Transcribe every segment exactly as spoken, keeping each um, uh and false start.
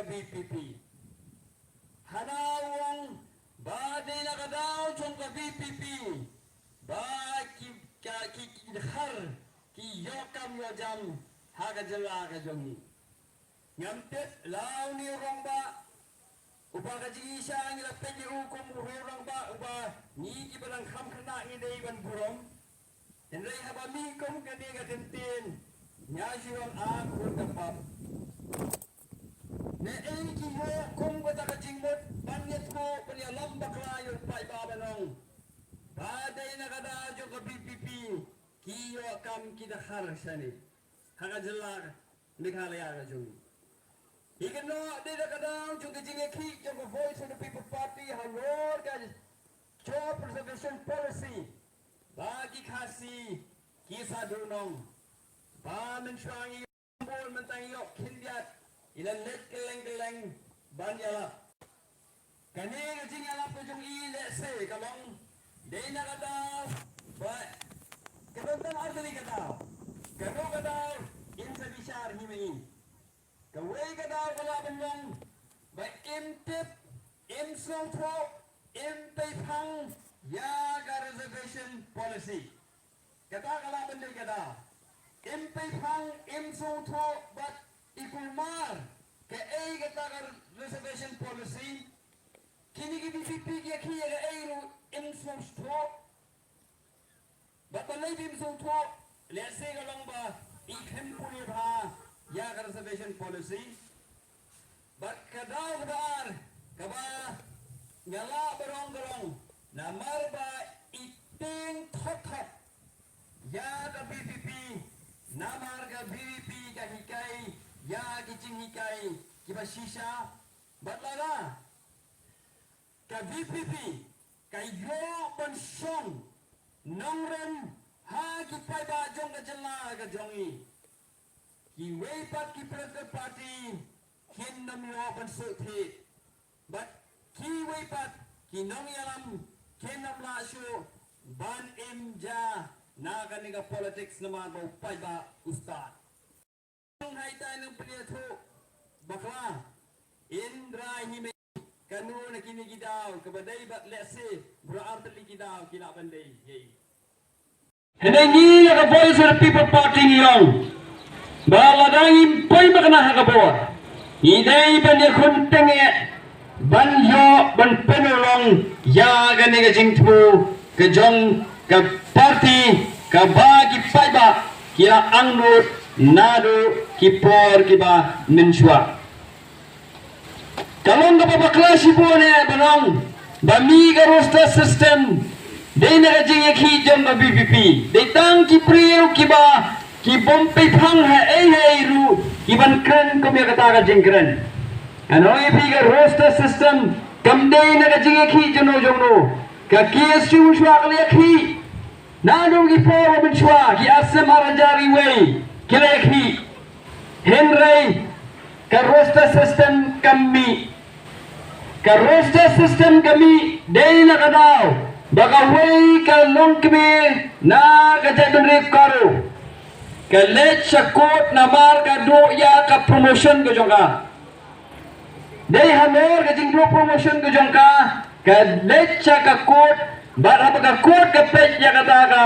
VPP. Hana u ong ba dei na ka daw jong ka VPP ba ki, ka, ki, ki dkhar ki ïoh kam ïoh jam ha ka jylla ka jong ngi. Ngam tip la une u rangbah uba ka jingshisha ngi la peit ïa u kum u rangbah uba ngi kiba dang kham khynnah ngi dei ban burom. Hynrei haba mih kum kane ka kyntien, nga shu ong a khun ka pap. Ne ei ki ïoh kum kata ka jingmut ban ïathuh ban ïalam bakla ïa u paidbah ban ong ba dei na ka daw jong ka VPP ki ïoh kam ki dkhar shane ha ka jylla Meghalaya ka jong ngi. Hi kynnoh dei da ka daw jong ka jingïakhih jong ka Voice of the People Party halor ka Job Reservation Policy ba ki Khasi ki sa duh nong ba mynshuwa ngi bun mynta ngi ïoh khyndiat, ngi la leit kylleng kylleng ban ïalap. Kane ka jingïalap ka jong i lehse ka long dei na ka daw ba ka don tang ar tylli ka daw. Kano ka daw in sa bishar hi ma i. Kawei ka daw ka lah ban long ba im tip, im sngewthuh, im peiphang ïa ka reservation policy. Kata ka lah ban dei ka daw. Im peiphang, im sngewthuh bad i kulmar kaei kata ka reservation policy. Kine ki VPP ki ïakhih ïa kaei ruh im sngewthuh. Bad balei im sngewthuh? Lehse ka long ba i khlem pule bha ïa ka reservation policy. Bad ka daw kaba ar kaba nga lah ban ong ka long namar ba i tieng thot thot ïa ka VPP, namar ka VPP ka hikai ïa ki jinghikai kiba shisha. Bad lada ka VPP ka ïoh ban shong nongrim ha ki paidbah jong ka jylla ka jong i, kiwei pat ki political party kin ym ïoh ban sngewthuh bad kiwei pat ki nongïalam kin ym lah shuh ban im ja na kane ka politics namar ba u paidbah u stad. Nang hai tai nang pynïathuh bakla in rai hi me kano na kine ki daw kaba dei bad lehse bra ar tylli ki daw ki lah ban dei. Hynrei ngi ïa ka Voice of the People Party ngi ong ba lada ngim poi makna ha ka bor ngi dei ban ïakhun tyngeh ban ïoh ban pynurlong ïa kane ka jingthmu ka jong ka party kaba ki paidbah ki la angnud naduh ki por kiba mynshuwa. Ka long kaba bakla shibun eh ba long ba mih ka roster system dei na ka jingïakhih jong ka VPP. Dei tang ki briew kiba ki bym peiphang ha ei ha ei ruh ki ban kren kum ïa kata ka jingkren. Nga ong ïa phi ka roster system kam dei na ka jingïakhih jong no jong no. Ka KSU shuwa ka la ïakhih. Naduh ki por ba mynshuwa ki ar snem ar hajar iwei ki la ïakhih. Hynrei ka roster system kam mih. Ka roster system ka mih dei na ka daw ba kawei ka longkmie na ka jaitbynriew Garo ka leit sha court namar ka duh ïa ka promotion ka jong ka. Dei halor ka jingduh promotion ka jong ka ka leit sha ka court bad haba ka court ka peit ïa kata ka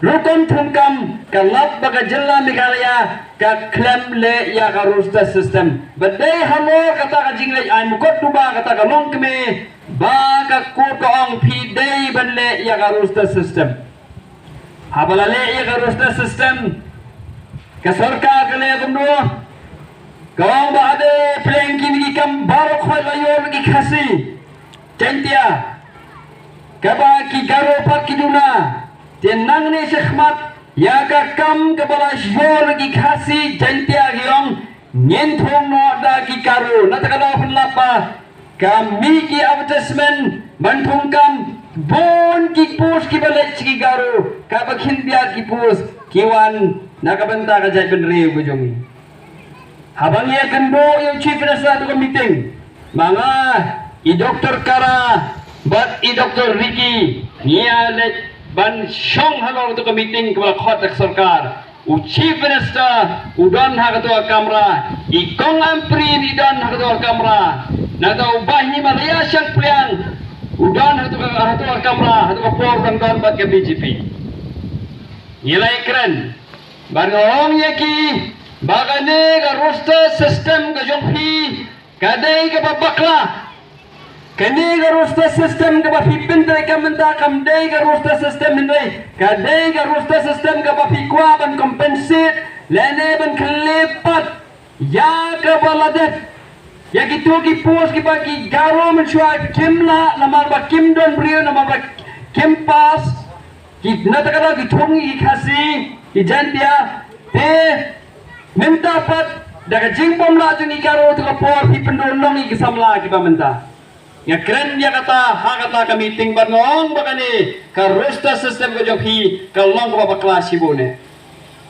rukom thungkam ka lap ba ka jylla Meghalaya ka khlem leh ïa ka roster system. Bad dei halor kata ka jingleit ai mukotduma kata ka longkmie ba ka court ka ong phi dei ban leh ïa ka roster system. Haba la leh ïa ka roster system ka sorkar ka leh kumno? Ka ong ba ade pyrshah kine ki kam baroh khoit la ïoh ki Khasi Jaiñtia kaba ki Garo pat ki duna. Te nangne shakhmat ïa ka kam kaba la ïoh ki Khasi Jaiñtia ki ong ngin thung noh da ki Garo. Na kata ka daw pynlap ba ka mih ki advertisement ban thungkam bun ki post kiba leit sha ki Garo kaba khyndiat ki post ki wan na ka bynta ka jaitbynriew ka jong ngi. Haba ngi ïakynduh ïa u Chief Minister ha ka meeting ma nga, i Doctor Kara bad i Doctor Ricky ngi ïa leit ban shong halor ka meeting kaba la khot da ka sorkar. U Chief Minister u don ha kato ka kamra, i Kong Ampareen i don ha kato ka kamra, nangta u Bah Himalaya Shangpliang u don ha kato ka, ha kato ka kamra, ha kato ka por dang don bad ka B J P. Ngi la ïakren bad nga ong ïa ki ba kane ka roster system ka jong phi ka dei kaba bakla. Kane ka roster system kaba phi pyntreikam mynta kam dei ka roster system hynrei ka dei ka roster system kaba phi kwah ban compensate lane ban khleh pat ïa kaba la dep ïa kito ki post kiba ki Garo mynshuwa kim lah namar ba kim don briew namar ba kim pass. Ki na ta ka daw ki thung ki Khasi ki Jaintia, te mynta pat da ka jingbym lah jong ki Garo, ha kato ka por phi pynduh noh ïa ki samla kiba mynta. Nga kren ïa kata ha kata ka meeting bad nga ong ba kane ka roster system ka jong phi ka long kaba bakla shibun eh.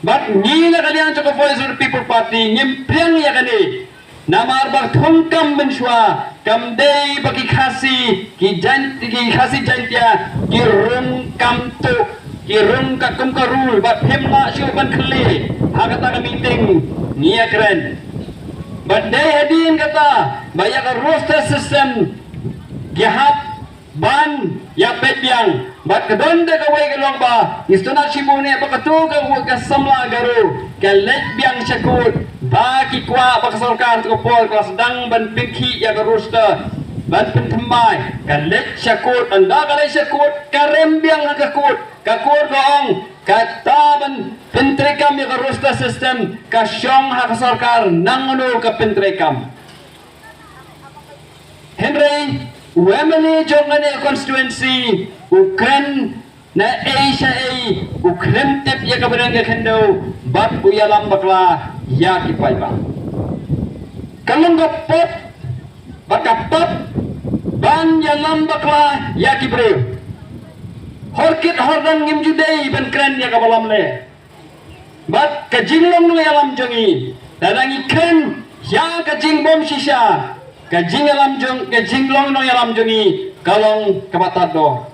Bad ngi na ka liang jong ka Voice of the People Party ngim pdiang ïa kane. Namar ba thungkam mynshuwa kam dei ba ki Khasi, ki Jain, ki Khasi Jaintia ki rung kam tuh, ki rung katkum ka rule, bad phim lah shuh ban khleh. Ha kata ka meeting ngi ïakren. Bad dei hadien kata ba ïa ka roster system ki hap ban ïa peit biang. Bad ka don da kawei ka long ba ngi sngewtynnat shibun eh ba kato ka, ka samla Garo ka leit biang sha kut ba ki kwah ba ka sorkar, kato ka por ka la sdang ban pynkhih ïa ka roster ban pynthymmai. Ka leit sha kut, ynda ka leit sha kut ka rem biang ha ka kut. Ka kut ka ong kata ban pyntreikam ïa ka roster system ka shong ha ka sorkar, nangno ka pyntreikam. Hynrei u M L A jong kane ka constituency u kren na ei sha ei, u khlem tip ïa ka bneng ka khyndew bad u ïalam bakla ïa ki paidbah. Ka long ka pop bad ka pop ban ïalam bakla ïa ki briew. Hor kit hor dang ngim ju dei ban kren ïa kaba lamler. Bad ka jinglong nongïalam jong ngi, lada ngi kren ïa ka jingbym shisha, ka jingïalam jong, ka jinglong nongïalam jong ngi ka long kaba tad dor.